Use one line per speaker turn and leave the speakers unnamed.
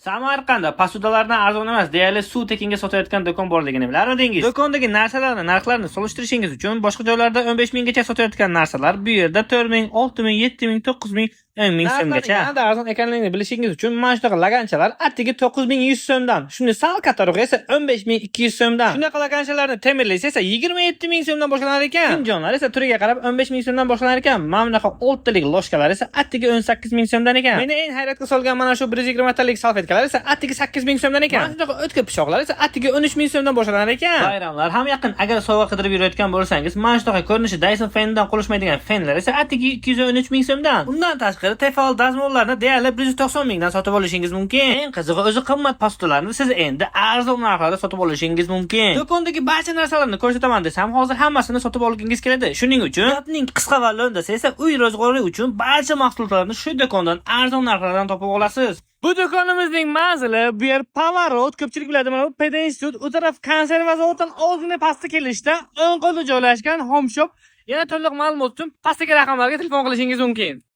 Samarqandda посуда lardan arzon emas, deyarli suv tekinga sotayotgan do'kon borligini bilarmidingiz? Do'kondagi narsalarni narxlarini solishtirishingiz uchun boshqa joylarda 15 minggacha sotayotgan narsalar bu yerda 4 ming, 6 ming, 7 ming, 9 ming, 10 ming so'mgacha. Yanada arzon ekanligini bilishingiz uchun mana shunaqa laganchalar atigi 9100 so'mdan, shuni sal kattarog'i esa 15200 so'mdan. Shunaqa laganchalarni temirlisi esa 27 ming so'mdan boshlanar ekan. Finjonlar esa turiga qarab 15 ming so'mdan boshlanar ekan. Mana bunaqa oltitalik ложка lar esa atigi 18 ming so'mdan ekan. Meni eng hayratga solgan mana shu 120 talik salfetkalar esa atigi 8 ming so'mdan ekan. Mana shunaqa o'tkir pichoqlar esa atigi 13 ming so'mdan boshlanar ekan. Bayramlar ham yaqin. Agar sovg'a qidirib yurayotgan bo'lsangiz, mana shunaqa ko'rinishi Dyson fenidan qolishmaydigan fenlar esa atigi 213 ming so'mdan. Undan tashqari Tefal dazmollarni deyarli 190 mingdan sotib olishingiz mumkin. Eng qizig'i, o'zi qimmat посуда larni siz endi arzon narxlarda sotib olishingiz mumkin. Do'kondagi barcha narsalarni ko'rsataman desam, hozir hammasini sotib olgingiz keladi. Shuning uchun gapning qisqa va lo'ndasi esa uy ro'zg'ori uchun barcha mahsulotlarni shu do'kondan arzon narxlardan topib olasiz. Bu do'konimizning manzili bu yer Поворот, ko'pchilik biladi, mana bu Pedinstitut, u taraf konserva zavodidan ozgina pastda kelishda o'ng qo'lda joylashgan Home Shop. Yana to'liq ma'lumot uchun pastdagi raqamlarga telefon qilishingiz mumkin.